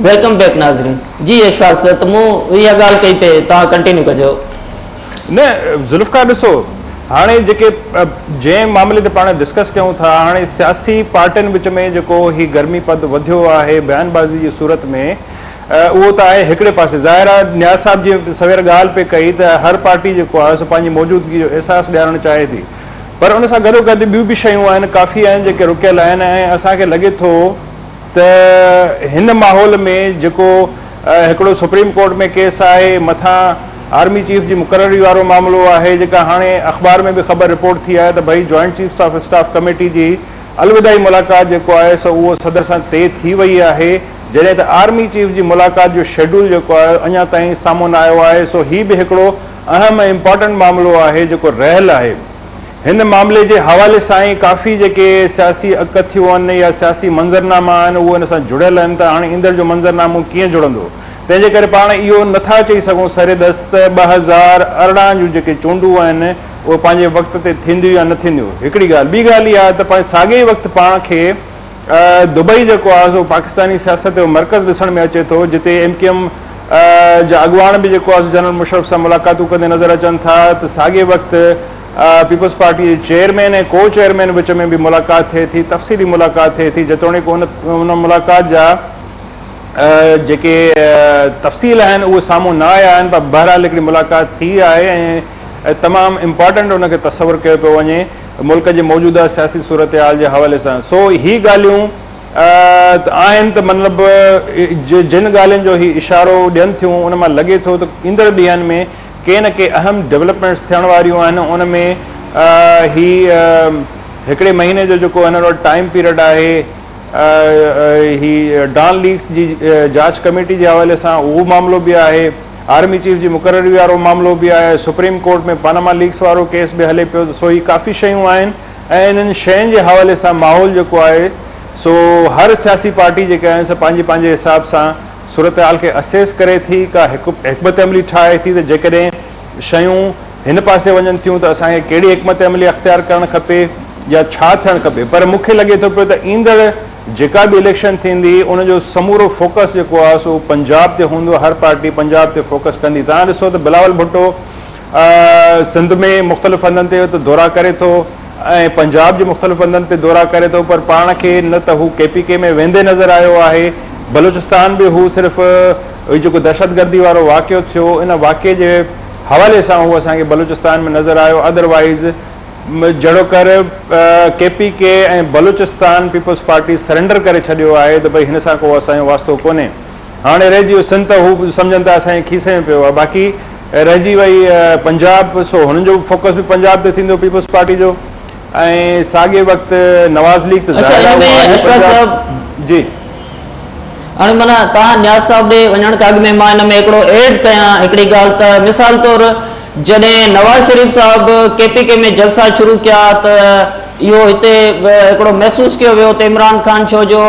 Welcome back ناظرين جي اشفاق سر ته مون اها ڳالهه ڪئي پئي توهان ڪنٽينيو ڪجو. نه ذوالفقار ڏسو هاڻي جيڪي جنهن معاملي تي پاڻ ڊسڪس ڪيون ٿا هاڻي سياسي پارٽين وچ ۾ جيڪو هي گرمي پد وڌيو آهي بيان بازي جي صورت ۾ اهو ته آهي هڪڙي پاسي ظاهر آهي نياز صاحب جيئن سوير ڳالهه پئي ڪئي ته هر پارٽي جيڪو آهي سو پنهنجي موجودگي جو احساس ڏيارڻ چاهي ٿي پر ان سان گڏو گڏ ٻيون به شيون آهن ڪافي آهن جيڪي رڪيل آهن ۽ اسان کي لڳي ٿو ته هن ماحول ۾ جيڪو هڪڙو سپريم ڪورٽ ۾ ڪيس آهي، مٿان آرمي چيف جي مقرري وارو معاملو آهي، جيڪا هاڻي اخبار ۾ به خبر رپورٽ ٿي آهي ته ڀئي joint chiefs of staff committee جي الوداعي ملاقات جيڪو آهي سو اهو صدر سان طئي ٿي وئي آهي، جڏهن ته آرمي چيف جي ملاقات جو شيڊول جيڪو آهي اڃا تائين سامهون نه آيو آهي، سو هي به هڪڙو اهم ۽ امپارٽنٽ معاملو آهي جيڪو رهيل آهي. هن معاملي جي حوالي سان ئي ڪافي جيڪي سياسي اڳڪٿيون آهن يا سياسي منظرناما آهن اهي ان سان جڙيل آهن ته هاڻي ايندڙ جو منظرنامو ڪيئن جڙندو تنهن جي ڪري پاڻ اهو نٿا چئي سگهون سري دست ته 2018 جون جيڪي چونڊون آهن اهي پنهنجي وقت تي ٿينديون يا نه ٿينديون هڪڙي ڳالهه ٻي ڳالهه اها آهي ته پنهنجي ساڳئي وقت پاڻ کي دبئي جيڪو آهي سو پاڪستاني سياست جو مرڪز ڏسڻ ۾ اچي ٿو جتي ايم ڪيو ايم جا اڳواڻ به جيڪو آهي سو جنرل مشرف سان ملاقاتون ڪندي نظر اچن ٿا ته ساڳئي وقت پيپلز پارٽي جي چيئرمين ۽ ڪو چيئرمين وچ ۾ به ملاقات ٿئي ٿي تفصيلي ملاقات ٿئي ٿي جيتوڻيڪ ان ان ملاقات جا جيڪي تفصيل آهن اهي سامهون نه آيا آهن پر بهرحال هڪڙي ملاقات ٿي آهي ۽ تمام امپارٽنٽ ان کي تصور ڪيو پيو وڃي ملڪ جي موجوده سياسي صورتحال جي حوالي سان سو هي ڳالهيون ته آهن ته مطلب جن ڳالهين جو هي اشارو ڏين ٿيون ان مان لڳي ٿو ته ايندڙ ڏينهن ۾ ڪي نه ڪي اهم ڊولپمينٽس ٿيڻ واريون آهن ان ۾ هي هڪڙي مهيني جو جيڪو هنن وٽ ٽائيم پيريڊ آهي هي ڊان ليڪس جي جاچ ڪميٽي جي حوالي سان اهو معاملو به آهي آرمي چيف جي مقرري وارو معاملو به آهي، سپريم ڪورٽ ۾ پاناما ليڪس وارو ڪيس به هلي پيو ته سو هي ڪافي شيون آهن ۽ انهن شين جي حوالي سان ماحول جيڪو آهي سو هر سياسي پارٽي جيڪا آهي سا پنهنجي پنهنجي حساب سان صورتحال کي اسيس ڪري ٿي ڪا حڪمت عملي ٺاهي ٿي ته جيڪڏهن شيون هن پاسي وڃن ٿيون ته اسان کي ڪهڙي حڪمت عملي اختيار ڪرڻ کپي يا ڇا ٿيڻ کپي پر مون کي لڳي ٿو پيو ته ايندڙ جيڪا به اليڪشن ٿيندي ان جو سمورو فوڪس جيڪو آهي سو پنجاب تي هوندو هر پارٽي پنجاب تي فوڪس ڪندي توهان ڏسو ته بلاول ڀٽو سنڌ ۾ مختلف هنڌن تي ته دورا ڪري ٿو ۽ پنجاب جي مختلف هنڌن تي دورا ڪري ٿو پر پاڻ کي نه ته هو ڪي پي ڪي ۾ ويندي نظر آيو آهي بلوچستان به هو صرف هي جيڪو دهشتگردي وارو واقعو ٿيو ان واقعي جي حوالي سان هو اسان کي بلوچستان ۾ نظر آيو ادروائز جهڙوڪر K P K ۽ Balochistan Peoples Party surrender ڪري ڇڏيو آهي ته ڀئي هن سان ڪو اسان جو واسطو ڪونهي. هاڻي رهجي ويو سنڌ ته هو سمجهن ٿا اسان جي کيسي ۾ پيو آهي باقي رهجي وئي پنجاب سو هنن جو فوڪس به پنجاب تي ٿيندو پيپلز پارٽي جو ۽ ساڳئي وقت نواز ليگ ته اڇا ظاهر ان آهي ۾ اهو آهي اشفاق پنجاب صاحب جي. هاڻي معنيٰ توهان نياز صاحب ڏي وڃڻ کان اڳ ۾ مان ان ۾ هڪڙو ايڊ ڪيان هڪڙي ڳالهه ته مثال طور جڏهن نواز شريف صاحب ڪي پي ڪي ۾ جلسا شروع ڪيا ته اهو هتي هڪڙو محسوس ڪيو ويو ته عمران خان ڇو جو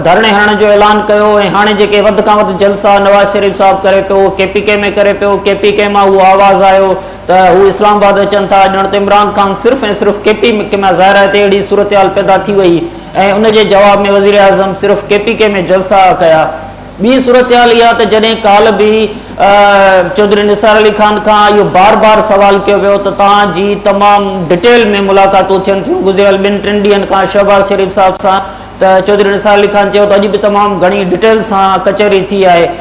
ڌرڻي هڻڻ جو اعلان ڪيو ۽ هاڻي جيڪي وڌ کان وڌ جلسا نواز شريف صاحب ڪري پيو اهو ڪي پي ڪي ۾ ڪري پيو ڪي پي ڪي مان اهو آواز آيو ته هو اسلام آباد اچن ٿا ڄڻ ته عمران خان صرف ۽ صرف ڪي پي ڪي مان ظاهر آهي ته اهڙي صورتحال پيدا ٿي وئي ۽ ان جي جواب ۾ وزيراعظم صرف ڪي پي ڪي ۾ جلسا ڪيا. ٻي صورتحال اها ته جڏهن ڪالهه به چوڌري نثار علي خان کان اهو بار بار سوال ڪيو ويو ته توهان جي تمام ڊٽيل ۾ ملاقاتون ٿين ٿيون گذريل ٻن ٽن ڏينهن کان شهباز شريف صاحب سان ته چوڌري نثار علي خان چيو ته اڄ به تمام گهڻي ڊٽيل سان ڪچهري ٿي آهي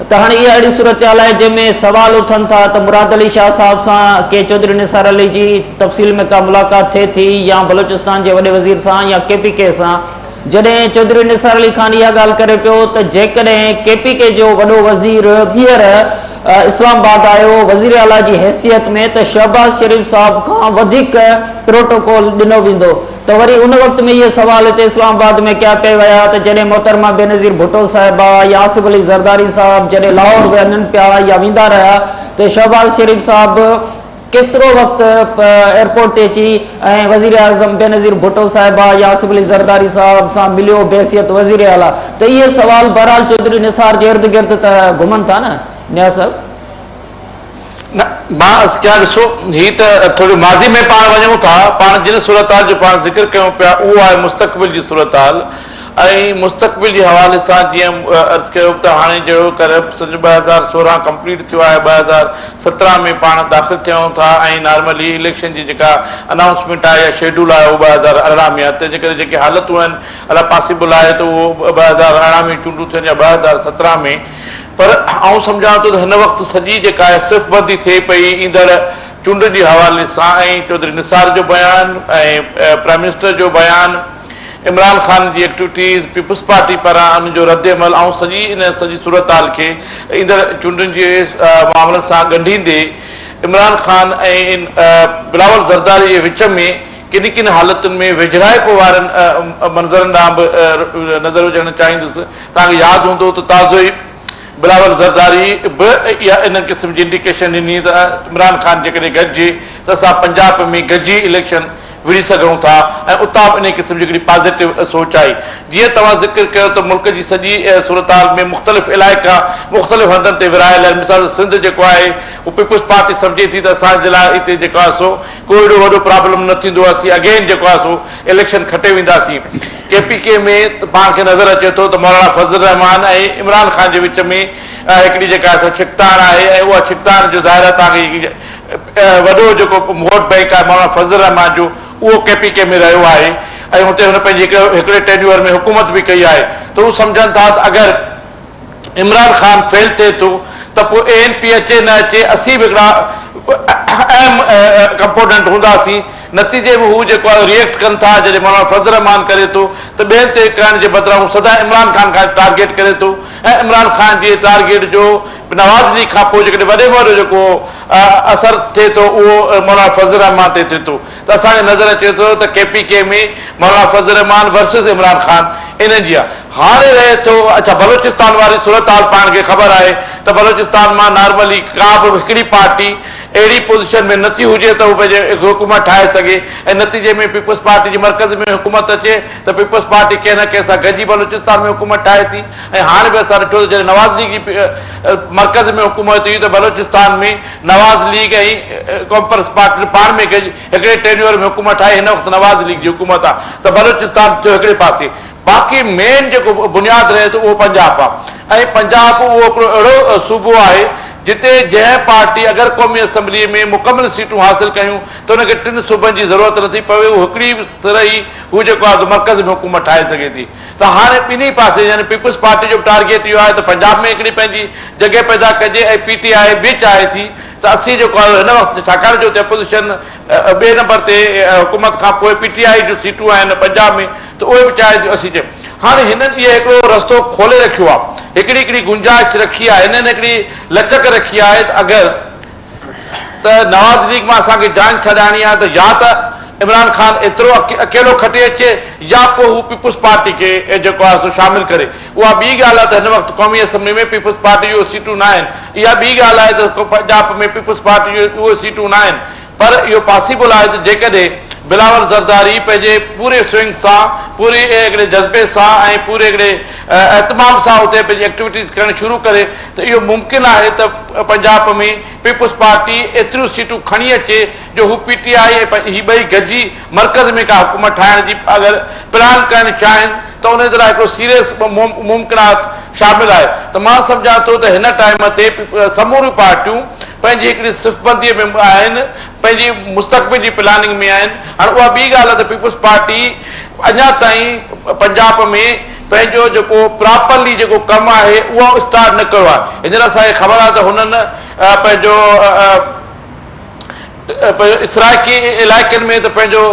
ته هاڻي اها اهڙي صورتحال آهي جنهن ۾ سوال اٿن ٿا ته مراد علي شاهه صاحب سان ڪي چوڌري نثار علي جي تفصيل ۾ ڪا ملاقات ٿئي ٿي يا بلوچستان جي وڏي وزير سان يا ڪي پي ڪي سان جڏهن چوڌري نثار علي خان اها ڳالهه ڪري پيو ته جيڪڏهن ڪي پي ڪي جو وڏو وزير ٻيهر اسلام آباد آيو وزيراعليٰ جي حيثيت ۾ ته شهباز شريف صاحب کان وڌيڪ پروٽوڪول ڏنو ويندو ته وري ان وقت ۾ اهي سوال هتي اسلام آباد ۾ ڪيا پئي ويا ته جڏهن محترمه بينظير ڀٽو صاحبه يا آصف علي زرداري صاحب جڏهن لاهور وڃن پيا يا ويندا رهيا ته شهباز شريف صاحب ڪيترو وقت ايئرپورٽ تي اچي ۽ وزيراعظم بينظير ڀٽو صاحبه يا آصف علي زرداري صاحب سان مليو بحيثيت وزيراعليٰ ته اهي سوال بهرحال چوڌري نثار جي ارد گرد ته گهمن ٿا نه نياز صاحب. نه مان عرض ڪيان ڏسو هي ته ٿورو ماضي ۾ پاڻ وڃون ٿا پاڻ جن صورتحال جو پاڻ ذڪر ڪيون پيا اهو آهي مستقبل جي صورتحال. ۽ مستقبل جي حوالي سان جيئن عرض ڪيو ته هاڻي جهڙو ڪر سن 2016 ڪمپليٽ ٿيو آهي 2017 ۾ پاڻ داخل ٿيون ٿا ۽ نارملي اليڪشن جي جيڪا انائونسمينٽ آهي يا شيڊول آهي اهو 2018 ۾ آهي تنهن جي ڪري جيڪي حالتون آهن الاء پاسيبل آهي ته اهو 2018 ۾ چونڊون ٿين يا 2017 ۾ پر آئون سمجهان ٿو ته هن وقت سڄي جيڪا آهي صف بندي ٿئي پئي ايندڙ چونڊن جي حوالي سان ۽ چوڌري نثار جو بيان ۽ پرائم منسٽر جو بيان عمران خان جي ايڪٽيوٽيز، پيپلز پارٽي پاران ان جو ردعمل آئون سڄي ان سڄي صورتحال کي ايندڙ چونڊن جي معاملن سان ڳنڍيندي عمران خان ۽ بلاول زرداري جي وچ ۾ ڪن ڪن حالتن ۾ ويجهڙائپ وارن منظرن ڏانهن به نظر وجهڻ چاهيندس. توهان کي ياد هوندو ته تازو ئي بلاول زرداري به اها ان قسم جي انڊيڪيشن ڏني ته عمران خان جيڪڏهن گڏجي ته اسان پنجاب ۾ گڏجي اليڪشن وڙهي سگهون ٿا ۽ اتان به انهي قسم جي هڪڙي پازيٽو سوچ آئي. جيئن توهان ذڪر ڪيو ته ملڪ جي سڄي صورتحال ۾ مختلف علائقا مختلف هنڌن تي ورهايل آهن مثال سنڌ جيڪو آهي اهو پيپلز پارٽي سمجهي ٿي ته اسان جي لاء هتي جيڪو آهي سو ڪو ايڏو وڏو پرابلم نه ٿيندو اسين اگين جيڪو آهي سو اليڪشن کٽي وينداسين. ڪي پي ڪي ۾ پاڻ کي نظر اچي ٿو ته مولانا فضل الرحمان ۽ عمران خان جي وچ ۾ هڪڙي جيڪا آهي سو ڇڪتاڻ آهي ۽ اها ڇڪتاڻ جو ظاهر آهي توهان کي وڏو جيڪو ووٽ بئنڪ آهي مولانا فضل الرحمان جو اهو ڪي پي ڪي ۾ رهيو آهي ۽ اتي هن پنهنجي هڪڙي ٽينيوئر ۾ حڪومت به ڪئي آهي ته هو سمجهن ٿا ته اگر عمران خان فيل ٿئي ٿو ته پوء اي اين پي اچي نه اچي اسين به هڪڙا اهم ڪمپوننٽ هونداسين نتيجي ۾ هو جيڪو آهي ريئيڪٽ ڪن ٿا جڏهن مولانا فضل الرحمان ڪري ٿو ته ٻين تي ڪرڻ جي بدران هو سدائين عمران خان کان ٽارگيٽ ڪري ٿو ۽ عمران خان جي ٽارگيٽ جو نواز ليگ کان پوء جيڪڏهن وڏي ۾ وڏو جيڪو اثر ٿئي ٿو اهو مولانا فضل الرحمان تي ٿئي ٿو ته اسان کي نظر اچي ٿو ته ڪي پي ڪي ۾ مولانا فضل الرحمان ورسز عمران خان انهن جي آهي هاڻي رهي ٿو اڇا بلوچستان واري صورتحال پاڻ کي خبر آهي ته بلوچستان مان نارملي ڪا به هڪڙي پارٽي اهڙي پوزيشن ۾ نٿي هجي ته هو پنهنجي حڪومت ٺاهي سگهي ۽ نتيجي ۾ پيپلز پارٽي جي مرڪز ۾ حڪومت اچي ته پيپلز پارٽي ڪنهن نه ڪنهن سان گڏجي بلوچستان ۾ حڪومت ٺاهي ٿي ۽ هاڻ به اسان ڏٺو ته جڏهن نواز ليگ جي مرڪز ۾ حڪومت هئي ته بلوچستان ۾ نواز ليگ ۽ قومپرست پارٽين پاڻ ۾ گڏجي هڪڙي ٽينيوئر ۾ حڪومت ٺاهي هن وقت نواز ليگ جي حڪومت آهي ته بلوچستان ٿيو هڪڙي پاسي باقي مين جيڪو بنياد رهي ٿو اهو پنجاب آهي ۽ پنجاب اهو هڪڙو اهڙو صوبو آهي جتي جنهن پارٽي اگر قومي اسيمبلي ۾ مڪمل سيٽون حاصل ڪيون ته ان کي ٽن صوبن جي ضرورت نٿي پوي اهو هڪڙي سر ئي هو جيڪو آهي مرڪز ۾ حڪومت ٺاهي سگهي ٿي ته هاڻي ٻنهي پاسي يعني پيپلز پارٽي جو به ٽارگيٽ اهو آهي ته پنجاب ۾ هڪڙي پنهنجي جڳهه پيدا ڪجي ۽ پي ٽي آء به چاهي ٿي ته اسين جيڪو آهي هن وقت ڇاڪاڻ جو اتي اپوزيشن ٻئي نمبر تي حڪومت کان پوء پي ٽي آء جون سيٽون آهن پنجاب ۾ ته اهي به چاهي ٿيون اسين چئون هاڻي هنن اهي هڪڙو رستو کولي رکيو آهي هڪڙي هڪڙي گنجائش رکي آهي هنن هڪڙي لچڪ رکي آهي ته اگر ته نواز ليگ مان اسان کي جان ڇڏائڻي آهي ته يا ته عمران خان ايترو اڪيلو کٽي اچي يا پوء هو پيپلز پارٽي کي جيڪو آهي سو شامل ڪري. اها ٻي ڳالهه آهي ته هن وقت قومي اسيمبلي ۾ پيپلز پارٽي جون سيٽون ناهن. اها ٻي ڳالهه آهي ته پنجاب ۾ پيپلز پارٽي جون اهي سيٽون ناهن پر اهو پاسيبل آهي ته جيڪڏهن بلاول زرداري پنهنجي پوري سوئنگ سان، پوري هڪڙي جذبي سان ۽ پوري هڪڙي اهتمام سان اتي پنهنجي ايڪٽيوٽيز ڪرڻ شروع ڪري ته اهو ممڪن آهي ته پنجاب ۾ پيپلز پارٽي ايتريون سيٽون کڻي اچي جو هو پي ٽي آء ۽ هي ٻئي گڏجي مرڪز ۾ ڪا حڪومت ٺاهڻ جي اگر پلان ڪرڻ چاهين ته ان جي لاء هڪڙو سيريس ممڪنات شامل آهي ته مان سمجهان ٿو ته هن ٽائيم تي سموريون پارٽيون پنهنجي هڪڙي صفبندي ۾ آهن پنهنجي مستقبل جي پلاننگ ۾ آهن هاڻ اها ٻي ڳالهه آهي ته پيپلز پارٽي اڃا تائين پنجاب ۾ پنهنجو جيڪو پراپرلي جيڪو ڪم آهي اهو اسٽارٽ نه ڪيو آهي هينئر اسان کي خبر آهي ته هنن پنهنجو اسرائيڪي علائقن ۾ ته پنهنجو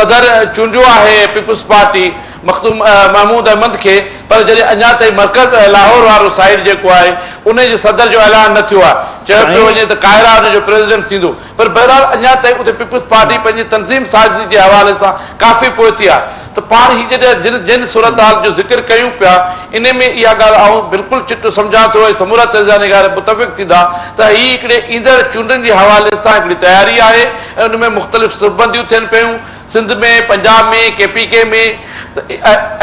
صدر چونڊيو آهي پيپلز پارٽي مخدوم محمود احمد کي پر جڏهن اڃا تائين مرڪز لاهور وارو سائيڊ جيڪو آهي ان جي صدر جو اعلان نه ٿيو آهي چيو پيو وڃي ته قاهره ان جو پريزيڊنٽ ٿيندو پر بهرحال اڃا تائين اتي پيپلز پارٽي پنهنجي تنظيم سازي جي حوالي سان ڪافي پوئتي آهي ته پاڻ هي جڏهن جن جن صورتحال جو ذڪر ڪيون پيا انهي ۾ اها ڳالهه آئون بلڪل چٽو سمجهان ٿو ۽ سمورا تجزيه نگار متفق ٿيندا ته هي هڪڙي ايندڙ چونڊن جي حوالي سان هڪڙي تياري آهي ۽ ان ۾ مختلف صفبنديون ٿين پيون سنڌ ۾، پنجاب ۾، ڪي پي ڪي ۾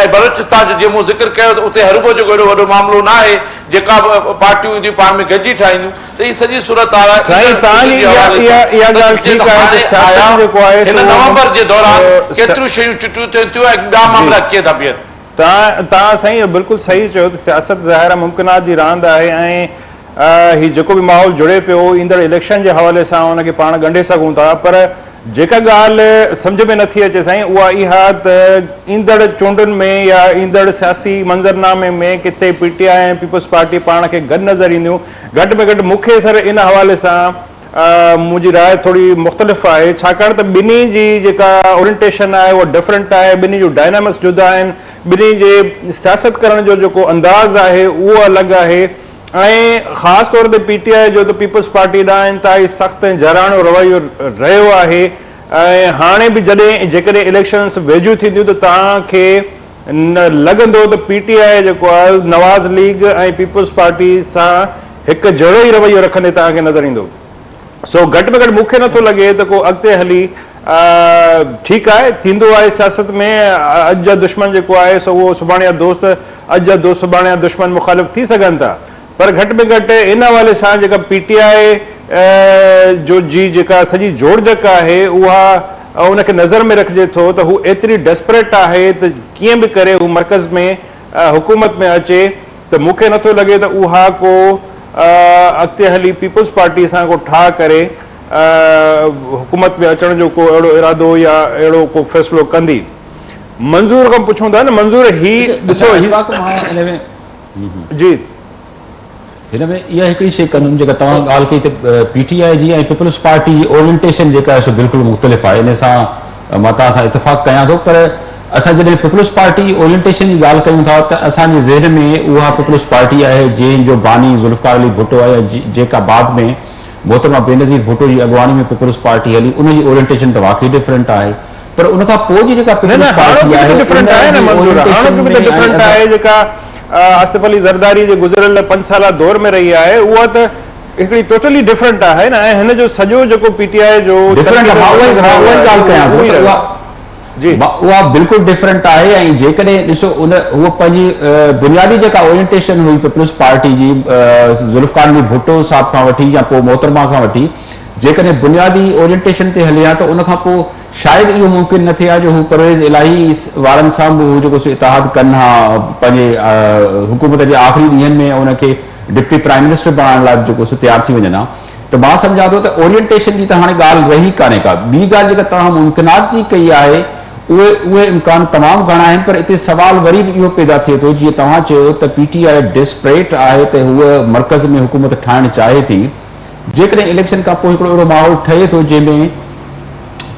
۽ بلوچستان جو جيئن مون ذڪر ڪيو ته اتي هروڀرو جيڪو ايڏو وڏو معاملو نه آهي جيڪا به پارٽيون اينديون پاڻ ۾ گڏجي ٺاهينديون ته هي سڄي صورتحال آهي سائين ايندڙ توهان چونڊن جي جي اها حوالي اها سان اها ته ڳالهه جيئن ٺيڪ ته آهي ته هاڻي سياست آيا جيڪو آهي هن سو نومبر جي دوران ڪيتريون شيون چٽيون ٿين ٿيون ۽ ٻيا جي معاملا ڪيئن ٿا بيهن. توهان سائين بلڪل صحيح چيو ته سياست ظاهر آهي ممڪنات جي راند آهي ۽ هي جيڪو به ماحول جڙي پيو ايندڙ اليڪشن جي حوالي سان ان کي پاڻ ڳنڍي سگهون ٿا پر جيڪا ڳالهه سمجهه ۾ نٿي اچي سائين اها اها ته ايندڙ چونڊن ۾ يا ايندڙ سياسي منظرنامي ۾ ڪٿي P T I ۽ Peoples Party پاڻ کي گڏ نظر اينديون گهٽ ۾ گهٽ مون کي سر ان حوالي سان منهنجي راء ٿوري مختلف آهي ڇاڪاڻ ته ٻنهي جي جيڪا اورينٽيشن آهي اها ڊفرنٽ آهي ٻنهي جون ڊائنامڪس جدا آهن ٻنهي جي سياست ڪرڻ جو جيڪو انداز آهي اهو الڳ آهي ۽ خاص طور تي پي ٽي آء جو ته پيپلز پارٽي ڏانهن انتهائي سخت ۽ جارحاڻو رويو رهيو آهي ۽ هاڻي به جڏهن جيڪڏهن اليڪشنس ويجهيون ٿينديون ته توهان کي لڳندو ته پي ٽي آء جيڪو آهي نواز ليگ ۽ پيپلز پارٽي سان هڪ جهڙو ئي رويو رکندي توهان کي نظر ايندو. سو گهٽ ۾ گهٽ مون کي نٿو لڳي ته ڪو اڳتي هلي ٺيڪ آهي ٿيندو آهي سياست ۾ اڄ جا دشمن جيڪو آهي سو اهو سڀاڻي جا دوست اڄ جا دوست سڀاڻي جا دشمن مخالف ٿي سگهن ٿا پر گهٽ ۾ گهٽ ان حوالي سان جيڪا پي ٽي آء جو جي جيڪا سڄي جوڙجڪ آهي اها ان کي نظر ۾ رکجي ٿو ته هو ايتري ڊيسپريٽ آهي ته ڪيئن به ڪري هو مرڪز ۾ حڪومت ۾ اچي ته مون کي نٿو لڳي ته اها ڪو اڳتي هلي پيپلز پارٽي سان ڪو ٺاهه ڪري حڪومت ۾ اچڻ جو ڪو اهڙو ارادو يا اهڙو ڪو فيصلو ڪندي. منظور کان پڇون ٿا نه منظور هي ڏسو هي جي. هن ۾ اها هڪڙي شيء ڪندم جيڪا توهان ڳالهه ڪئي ته پي ٽي آء جي ۽ پيپلز پارٽي جي اورينٽيشن جيڪا آهي سو بلڪل مختلف آهي ان سان مان توهان سان اتفاق ڪيان ٿو پر اسان جڏهن پيپلز پارٽي جي اورينٽيشن جي ڳالهه ڪيون ٿا ته اسان جي ذهن ۾ اها پيپلز پارٽي آهي جنهن جو باني ذوالفقار علي ڀٽو آهي يا جيڪا بعد ۾ محترمه بينظير ڀٽو جي اڳواڻي ۾ پيپلز پارٽي هلي ان جي اورينٽيشن ته واقعي ڊفرنٽ آهي پر ان کان پوء جي جيڪا نه نه پيپلز پارٽي هاڻوڪي به آهي ته ڊفرنٽ ان آهي نه جي منظور اورينٽيشن هاڻوڪي به ۾ ته ۽ ڊفرنٽ اسان آهي جيڪا آصف علي زرداري جي گذريل 5 سالا دور ۾ رهي آهي اها ته هڪڙي ٽوٽلي ڊفرنٽ آهي نه ۽ هن جو سڄو جيڪو پي ٽي آء جو ڊفرنٽ ترقي جو مان اها مقصد مان رهيو اها ئي آهي ڳالهه اهو ڪيان ٿو اهو ئي ته رهيو اها جي. اها بلڪل ڊفرنٽ آهي ۽ جيڪڏهن ڏسو ان هوء پنهنجي بنيادي جيڪا اورينٽيشن هئي پيپلز پارٽي جي ذوالفقار علي ڀٽو صاحب کان وٺي يا پوء محترمه کان وٺي جيڪڏهن بنيادي اورينٽيشن تي هلي ها ته ان کان پوء شايد اهو ممڪن نه ٿئي ها جو هو پرويز الاهي وارن سان به هو جيڪو سو اتحاد ڪن ها پنهنجي حڪومت جي آخري ڏينهن ۾ ان کي ڊپٽي پرائم منسٽر بڻائڻ لاء به جيڪو سو تيار ٿي وڃن ها ته مان سمجهان ٿو ته اورينٽيشن جي ته هاڻي ڳالهه رهي ڪانهي ڪا. ٻي ڳالهه جيڪا توهان ممڪنات جي ڪئي آهي اهي اهي امڪان تمام گهڻا آهن پر اتي سوال وري به اهو پيدا ٿئي ٿو جيئن توهان چيو ته پي ٽي آء ڊيسپريٽ آهي ته هوء مرڪز ۾ حڪومت ٺاهڻ چاهي ٿي جيڪڏهن اليڪشن کان پوء هڪڙو اهڙو ماحول ٺهي ٿو جنهن ۾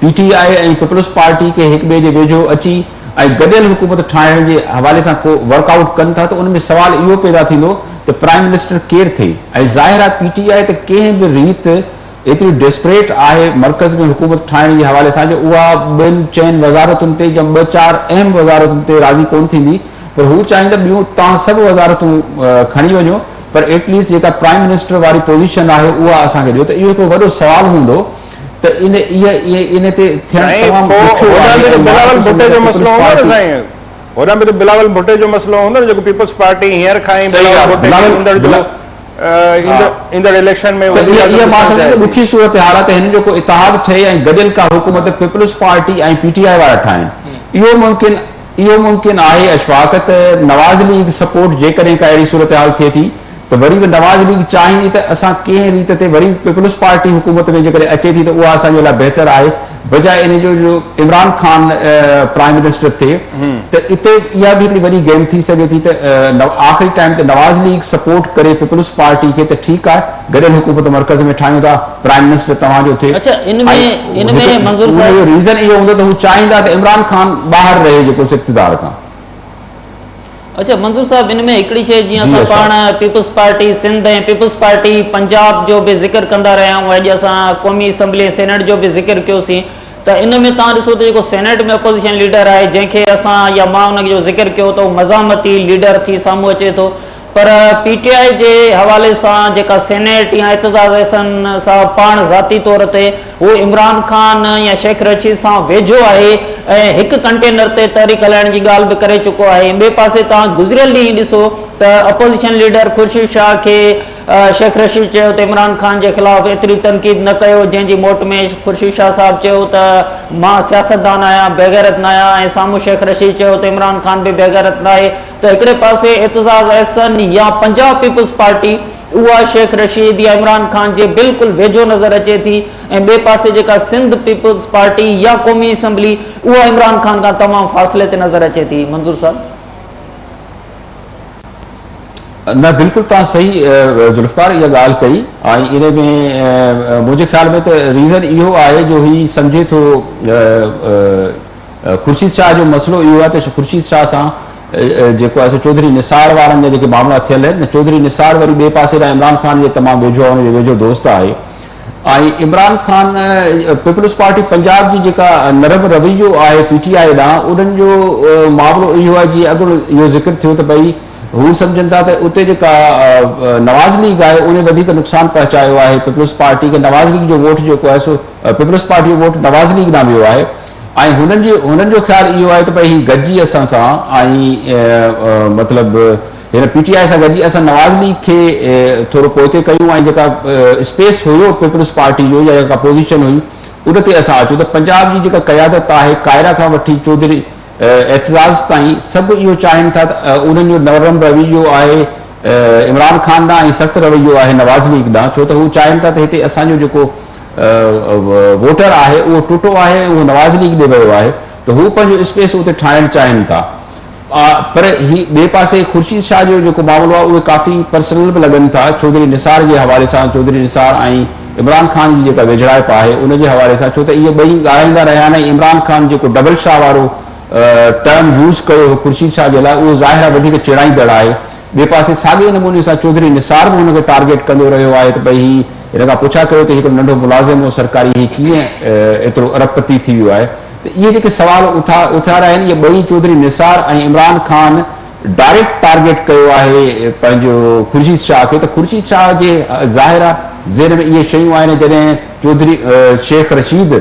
P T I ۽ Peoples Party کي هڪ ٻئي جي ويجهو اچي ۽ گڏيل حڪومت ٺاهڻ جي حوالي سان ڪو ورڪ آئوٽ ڪن ٿا ته ان ۾ سوال اهو پيدا ٿيندو ته پرائم منسٽر ڪير ٿئي ۽ ظاهر آهي پي ٽي آء ته ڪنهن به ريت ايتري ڊيسپريٽ آهي مرڪز ۾ حڪومت ٺاهڻ جي حوالي سان جو اها ٻن چئن وزارتن تي يا ٻه چار اهم وزارتن تي راضي ڪونه ٿيندي پر هو چاهين ته ٻيون توهان سڀ وزارتون کڻي وڃو پر ايٽ ليسٽ جيڪا پرائم منسٽر واري پوزيشن آهي اها اسان کي ڏيو ته اهو هڪڙو وڏو سوال هوندو ته ان اهي ان تي ٿيڻ سائين تمام پوء ڏکيو هوڏانهن آهي به ته ۽ مان بلاول نٿو ڀٽي سمجهان جو ته مسئلو پيپلز هوندو نه پارٽي سائين هوڏانهن به ته بلاول ڀٽي جو مسئلو هوندو نه جيڪو پيپلز پارٽي هينئر کان ئي صحيح بلاول ڳالهه ڀٽي کي بلاول ايندڙ جو بلا ايندڙ ايندڙ اليڪشن ۾ ته اها وزيراعظم اها مان ڏسڻ سمجهان چاهي ٿو ٿي. ڏکي صورتحال آهي ته هنن جو ڪو اتحاد ٺهي ۽ گڏيل ڪا حڪومت پيپلز پارٽي ۽ پي ٽي آء وارا ٺاهين اهو ممڪن اهو ممڪن آهي اشفاق ته نواز ليگ سپورٽ جيڪڏهن ڪا اهڙي صورتحال ٿئي ٿي ته وري به نواز ليگ چاهيندي ته اسان ڪنهن ريت تي وري به پيپلز پارٽي حڪومت ۾ جيڪڏهن اچي ٿي ته اها اسان جي لاء بهتر آهي بجاء ان جو جو عمران خان پرائم منسٽر ٿئي ته اتي اها به هڪڙي وڏي گيم ٿي سگهي ٿي ته آخري ٽائيم تي نواز ليگ سپورٽ ڪري پيپلز پارٽي کي ته ٺيڪ آهي گڏيل حڪومت مرڪز ۾ ٺاهيون ٿا پرائم منسٽر توهان جو ٿئي اڇا ان ۾ ان ۾ منظور ان صاحب جو ريزن اهو هوندو ته هو چاهيندا ته عمران خان ٻاهر رهي جيڪو اقتدار کان. اڇا منظور صاحب ان ۾ هڪڙي شيء جيئن جي اسان اشفاق. پاڻ Peoples Party Sindh ۽ Peoples Party Punjab جو به ذڪر ڪندا رهيا آهيون اڄ اسان قومي اسيمبلي ۽ سينيٽ جو به ذڪر ڪيوسين ته ان ۾ توهان ڏسو ته جيڪو سينيٽ ۾ اپوزيشن ليڊر آهي جنهن کي اسان يا مان ان جو ذڪر ڪيو ته هو مزاحمتي ليڊر ٿي سامهون اچي ٿو پر پي ٽي آء جي حوالي سان جيڪا سينيٽ يا اعتزاز احسن صاحب پاڻ ذاتي طور تي هو عمران خان يا شيخ رشيد سان ويجهو آهي ۽ هڪ ڪنٽينر تي تحريڪ هلائڻ جي ڳالهه به ڪري چڪو آهي ٻئي پاسي توهان گذريل ڏينهن ڏسو ته اپوزيشن ليڊر خورشيد شاهه کي شيخ رشيد چيو ته عمران خان جي خلاف ايتري تنقيد نه ڪيو جنهن جي موٽ ۾ خورشيد شاهه صاحب چيو ته مان سياستدان آهيان بيغيرت ناهيان ۽ سامهون شيخ رشيد چيو ته عمران خان به بيغيرت ناهي ته هڪڙي پاسي اعتزاز احسن يا پنجاب پيپلز پارٽي اها شيخ رشيد يا عمران خان جي بلڪل ويجهو نظر اچي ٿي ۽ ٻئي پاسي جيڪا سنڌ پيپلز پارٽي يا قومي اسيمبلي اها عمران خان کان تمام فاصلي تي نظر اچي ٿي منظور صاحب. نه بلڪل توهان صحيح ذوالفقار اها ڳالهه ڪئي ۽ ان ۾ منهنجي خيال ۾ ته ريزن اهو آهي جو هي سمجهي ٿو خورشيد شاهه جو مسئلو اهو آهي ته خورشيد شاهه سان جيڪو آهي سو چوڌري نثار وارن جا جيڪي معاملا ٿيل آهن چوڌري نثار وري ٻئي پاسي ڏانهن عمران خان جي تمام ويجهو آهي ان جو ويجهو دوست آهي ۽ عمران خان پيپلز پارٽي پنجاب جي جيڪا نرم رويو آهي پي ٽي آء ڏانهن انهن جو معاملو اهو آهي جيئن اڳ اهو ذڪر ٿيو ته ڀئي هو سمجهن ٿا ته اتي جيڪا نواز ليگ آهي ان وڌيڪ نقصان پهچايو آهي پيپلز پارٽي کي نواز ليگ جو ووٽ جيڪو آهي سو پيپلز پارٽي جو ووٽ نواز ليگ ڏانهن ويو آهي ۽ هنن جي هنن جو خيال اهو آهي ته ڀئي هي گڏجي اسان سان ۽ مطلب هن پي ٽي آء سان گڏجي اسان نواز ليگ کي ٿورو پوئتي ڪيون ۽ جيڪا اسپيس هيو پيپلز پارٽي جو يا جيڪا پوزيشن هئي ان تي اسان اچون ته پنجاب جي جيڪا قيادت آهي ڪائره کان وٺي چوڌري اعتزاز تائين سڀ اهو چاهين ٿا ته انهن جو نرم رويو آهي عمران خان ڏانهن ۽ سخت رويو آهي نواز ليگ ڏانهن ڇو ته هو چاهين ٿا ته هتي اسان جو جيڪو ووٽر آهي اهو ٽٽو آهي ۽ اهو نواز ليگ ڏي ويو آهي ته هو پنهنجو اسپيس اتي ٺاهڻ چاهين ٿا پر هي ٻئي پاسي خورشيد شاهه جو جيڪو معاملو آهي اهي ڪافي پرسنل به لڳن ٿا چوڌري نثار جي حوالي سان چوڌري نثار ۽ عمران خان جي جيڪا ويجهڙائپ آهي ان جي حوالي سان ڇو ته اهي ٻئي ڳالهائيندا رهيا آهن ۽ عمران خان جيڪو ڊبل شاهه وارو ٽرم يوز ڪيو هو خورشيد شاهه جي لاء اهو ظاهر آهي وڌيڪ چيڙائيندڙ آهي ٻئي پاسي ساڳئي نموني سان چوڌري نثار به هن کي ٽارگيٽ ڪندو رهيو آهي ته ڀئي هي هن کان پڇا ڪيو ته هي هڪڙو ننڍو ملازم هو سرڪاري هي ڪيئن ايترو ارب پتي ٿي ويو آهي ته اهي جيڪي سوال اٿاريا آهن اهي ٻئي چوڌري نثار ۽ عمران خان ڊائريڪٽ ٽارگيٽ ڪيو آهي پنهنجو خورشيد شاهه کي ته خورشيد شاهه جي ظاهر آهي ذهن ۾ اهي شيون آهن جڏهن چوڌري شيخ رشيد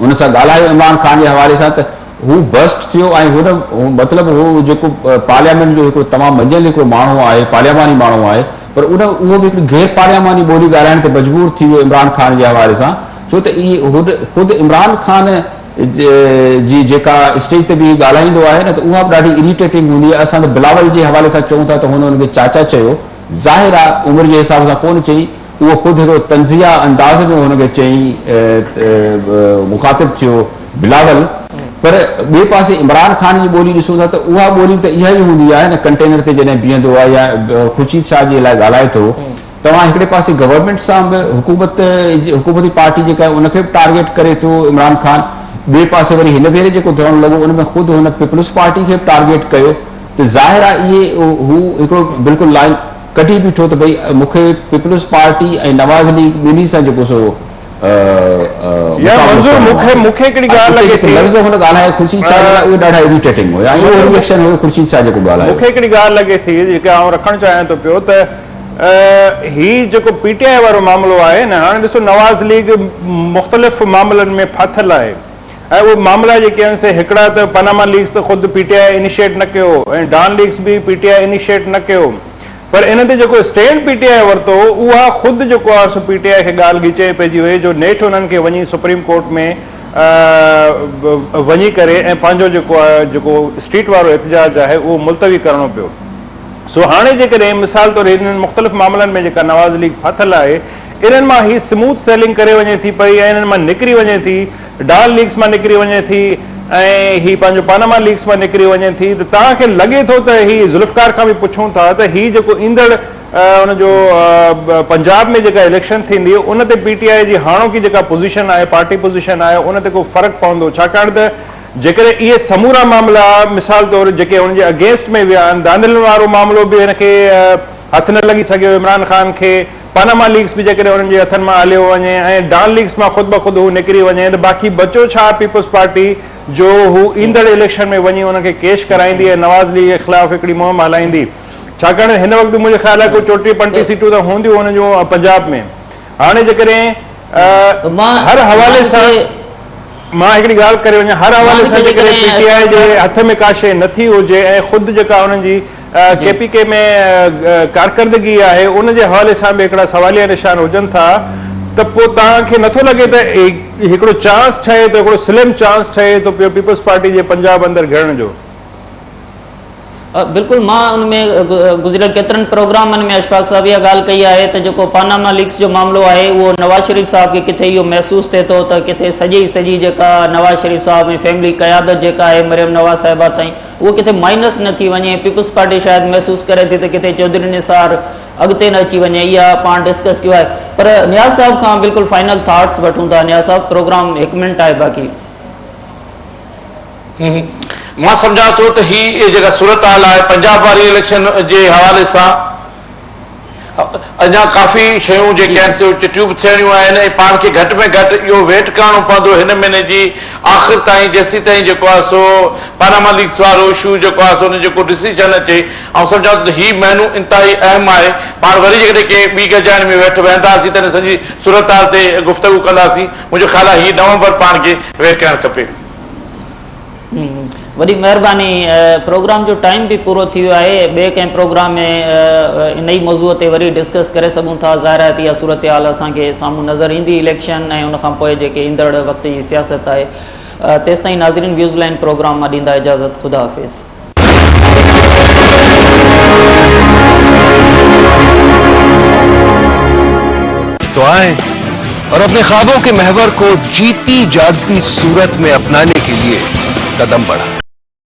ان سان ڳالهايو عمران خان جي حوالي سان ته هو برسٽ ٿيو ۽ هن مطلب هو جيڪو پارليامينٽ جو هڪڙو تمام مڃيل هڪڙو ماڻهو آهي پارلياماني ماڻهو آهي پر ان اهو به هڪڙي غير پارلياماني ٻولي ڳالهائڻ تي مجبور ٿي ويو عمران خان جي حوالي سان ڇو ته اهي خود عمران خان جي جيڪا اسٽيج تي بيهي ڳالهائيندو آهي نه ته اها به ڏاڍي اريٽيٽنگ هوندي آهي اسان ته بلاول جي حوالي سان چئون ٿا ته هن ان کي چاچا چيو ظاهر آهي عمر جي حساب سان ڪونه چئي اهو خود هڪڙو طنزيه انداز ۾ هن کي چئي مخاطب ٿيو بلاول پر ٻئي پاسي عمران خان جي ٻولي ڏسون ٿا ته اها ٻولي به ته اها ئي هوندي آهي نه ڪنٽينر تي جڏهن بيهندو آهي يا خورشيد شاهه جي لاء ڳالهائي ٿو توهان هڪڙي پاسي گورنمينٽ سان به حڪومت حڪومتي پارٽي جيڪا آهي ان کي به ٽارگيٽ ڪري ٿو عمران خان ٻئي پاسي وري هن ڀيري جيڪو ڌرڻو لڳو ان ۾ خود هن پيپلز پارٽي کي به ٽارگيٽ ڪيو ته ظاهر آهي اهي هو هڪڙو بلڪل لائن ڪڍي بيٺو ته ڀئي مون کي پيپلز پارٽي ۽ نواز ليگ ٻنهي سان جيڪو سو يار منظور مونکي مونکي هڪڙي ڳالهه لڳي ٿي لفظ هن ڳالهايو خورشيد شاهه جي لاء اهي ڏاڍا اريٽيٽنگ هيا ۽ اهو ريئڪشن هيو خورشيد شاهه جيڪو ڳالهايو مونکي هڪڙي ڳالهه لڳي ٿي جيڪا آئون رکڻ چاهيان ٿو پيو ته هي جيڪو پي ٽي آء وارو معاملو آهي نه هاڻي ڏسو نواز ليگ مختلف معاملن ۾ ڦاٿل آهي ۽ اهي معاملا جيڪي آهن سي هڪڙا ته پاناما ليڪس ته خود پي ٽي آء انيشيٽ نه ڪيو ۽ ڊان ليڪس به پي ٽي آء انيشيٽ نه ڪيو پر ان تي جيڪو اسٽينڊ پي ٽي آء ورتو اها خود جيڪو آهي سو پي ٽي آء کي ڳالهه ڳچي ۾ پئجي وئي جو نيٺ انهن کي وڃي سپريم ڪورٽ ۾ وڃي ڪري ۽ پنهنجو جيڪو آهي جيڪو اسٽريٽ وارو احتجاج آهي اهو ملتوي ڪرڻو پيو. سو هاڻي جيڪڏهن مثال طور هنن مختلف معاملن ۾ جيڪا نواز ليگ ڦاٿل آهي انهن مان هي سموٿ سيلنگ ڪري وڃي ٿي پئي ۽ انهن مان نڪري وڃي ٿي ڊان ليڪس مان نڪري وڃي ٿي ۽ هي پنهنجو پاناما ليڪس مان نڪري وڃي ٿي ته توهان کي لڳي ٿو ته هي ذوالفقار کان به پڇون ٿا ته هي جيڪو ايندڙ ان جو پنجاب ۾ جيڪا اليڪشن ٿيندي ان تي پي ٽي آء جي هاڻوڪي جيڪا پوزيشن آهي پارٽي پوزيشن آهي ان تي ڪو فرق پوندو ڇاڪاڻ ته جيڪڏهن اهي سمورا معاملا مثال طور جيڪي هن جي اگينسٽ ۾ ويا آهن، ڌانڌلين وارو معاملو به هن کي هٿ نه لڳي سگهيو عمران خان کي، پاناما ليڪس به جيڪڏهن انهن جي هٿن مان هليو وڃي ۽ ڊان ليڪس مان خود بخود هو نڪري وڃي ته باقي بچو ڇا پيپلز پارٽي جو هو ايندڙ اليڪشن ۾ وڃي انهن کي ڪيش ڪرائيندي ۽ نواز ليگ جي خلاف هڪڙي مهم هلائيندي ڇاڪاڻ ته هن وقت منهنجي خيال آهي ڪو 34 35 سيٽون ته هونديون هن جون پنجاب ۾ هاڻي جيڪڏهن هر حوالي سان مان هڪڙي ڳالهه ڪري وڃان، هر حوالي سان جيڪڏهن پي ٽي آء جي هٿ ۾ ڪا شيء نه ٿي هجي ۽ خود جيڪا انهن جي ڪي پي ڪي ۾ ڪارڪردگي آهي ان جي حوالي سان به هڪڙا سواليه نشان هجن ٿا ته پوء توهان کي نٿو لڳي ته هڪڙو چانس ٺهي ٿو هڪڙو سلم چانس ٺهي ٿو پيو پيپلز پارٽي جي پنجاب اندر گهڙڻ جو؟ بلڪل مان ان ۾ گذريل ڪيترن پروگرامن ۾ اشفاق صاحب اها ڳالهه ڪئي آهي ته جيڪو پاناما ليڪس جو معاملو آهي اهو نواز شريف صاحب کي ڪٿي اهو محسوس ٿئي ٿو ته ڪٿي سڄي سڄي جيڪا نواز شريف صاحب ۽ فيملي قيادت جيڪا آهي مريم نواز صاحبه تائين اهو ڪٿي مائنس نه ٿي وڃي پيپلز پارٽي شايد محسوس ڪري ٿي ته ڪٿي چوڌري نثار اڳتي نه اچي وڃي اها پاڻ ڊسڪس ڪيو آهي پر نياز صاحب کان بلڪل فائنل ٿاٽس وٺون ٿا نياز صاحب پروگرام هڪ منٽ آهي باقي. مان سمجهان ٿو ته هي جيڪا صورتحال آهي پنجاب واري اليڪشن جي حوالي سان اڃا ڪافي شيون جيڪي آهن سي چٽيون به ٿيڻيون آهن ۽ پاڻ کي گهٽ ۾ گهٽ اهو ويٽ ڪرڻو پوندو هن مهيني جي آخر تائين جيسيتائين جيڪو آهي سو پاناما ليڪس وارو اشو جيڪو آهي سو ان جيڪو ڊسيزن اچي آئون سمجهان ٿو ته هي مهينو انتهائي اهم آهي پاڻ وري جيڪڏهن ڪنهن ٻي گڏجاڻي ۾ ويٺ ويهنداسين تڏهن سڄي صورتحال تي گفتگو ڪنداسين منهنجو خيال آهي هي نومبر پاڻ کي ويٽ ڪرڻ کپي. وڏي مهرباني پروگرام جو ٽائيم به پورو ٿي ويو آهي ٻئي ڪنهن پروگرام ۾ ان ئي موضوع تي وري ڊسڪس ڪري سگهون ٿا ظاهر آهي ته اها صورتحال اسان کي سامهون نظر ايندي اليڪشن ۽ ان کان پوء جيڪي ايندڙ وقت جي سياست آهي تيستائين ناظرين ويوز لائن پروگرام مان ڏيندا اجازت خدا حافظ. तो आए और अपने ख्वाबों के महवर को जीती जागती सूरत में अपनाने के लिए कदम बढ़ाएं।